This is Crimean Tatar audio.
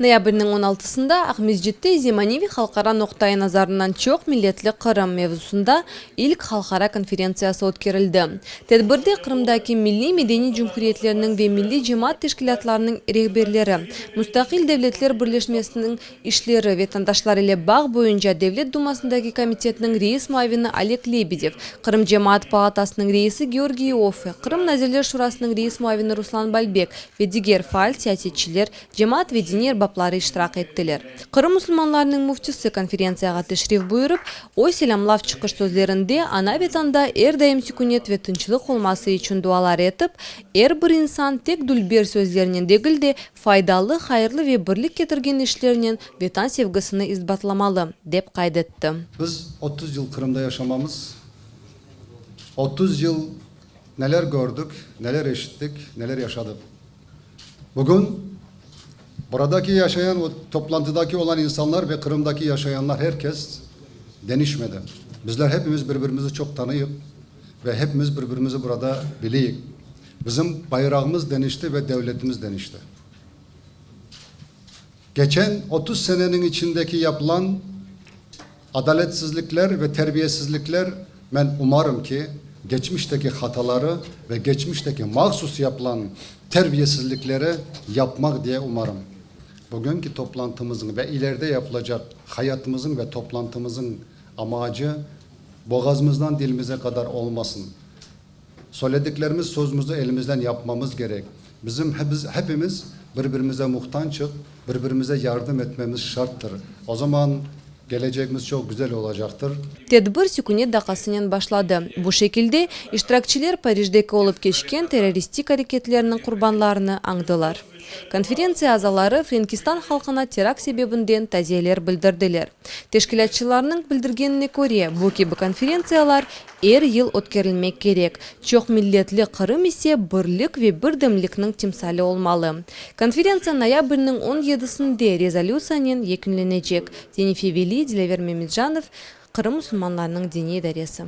Noyabrniñ on altısında Aqmescitte Zemaneviy halqara noqta-i nazarından çoq milletli Qırım mevzusında ilk halqara konferentsiyası ötkerildi. Tedbirde Qırımdaki milliy-medeniy cumhuriyetlerniñ ve milliy cemaat teşkilâtlarınıñ rehberleri, Mustaqil devletler birleşmesiniñ işleri vatandaşlar ile bağ boyunca Devlet dumasındaki komitetniñ reis muavini Oleg Lebedev, Qırım Cemaat palatasınıñ reisi Georgiy İoffe, Qırım Nazirler şurasınıñ reis muavini Ruslan Balbek ve diger faal siyasetçiler, cemaat ve diniy erbapları iştirak ettiler. Qırım musulmanlarınıñ müftisi konferentsiyağa teşrif buyurıp, öz selâmlav çıqış sözlerinde ana-Vatanda er daim sükünet ve tınçlıq olması içün dualar etip, er bir insan tek dülber sözlernen degil de, faydalı, hayırlı ve birlik ketirgen işlernen Vetan sevgisini isbatlamalı, dep qayd etti. Biz 30 yıl Qırımda yaşamamız, 30 yıl neler kördik, neler eşittik, neler yaşadıq. Bugün buradaki yaşayan, toplantıdaki olan insanlar ve Qırımdaki yaşayanlar her kes denişmedi. Bizler hepimiz bir-birimizi çoq tanıyıq ve hepimiz bir-birimizi burada bileyik. Bizim bayrağımız denişti ve devletimiz denişti. Keçen 30 seneniñ içindeki yapılan adaletsizlikler ve terbiyesizlikler, men umarım ki, geçmişteki hataları ve geçmişteki mahsus yapılan terbiyesizlikleri yapmaq diye umarım. Bugünki toplantımızıñ ve ileride yapılacaq hayatımızıñ ve toplantımızıñ amacı boğazımızdan dilimize qadar olmasın. Söylediklerimiz sözümüzü elimizden yapmamız gerek. Bizim hepimiz bir-birimize muhtançıq, bir-birimize yardım etmemiz şarttır. O zaman gelecegimiz çoq güzel olacaqtır. Tedbir sükünet daqqasınen başladı. Bu şekilde, iştirakçiler Parijdeki olıp keçken terroristik areketlerniñ qurbanlarını añdılar. Konferentsiya azaları Frenkistan halqına terakt sebebinden taziyeler bildirdiler. Teşkilâtçılarnıñ bildirgenine köre, bu kibi konferentsiyalar er yıl ötkerilmek kerek, çoqmilletli Qırım ise birlik ve birdemlikniñ timsali olmalı. Konferentsiya noyabrniñ on yedisinde rezolütsiyanen yekünlenecek. Zenife Veli, Dilâver Memetcanov, Qırım musulmanlarınıñ diniy idaresi.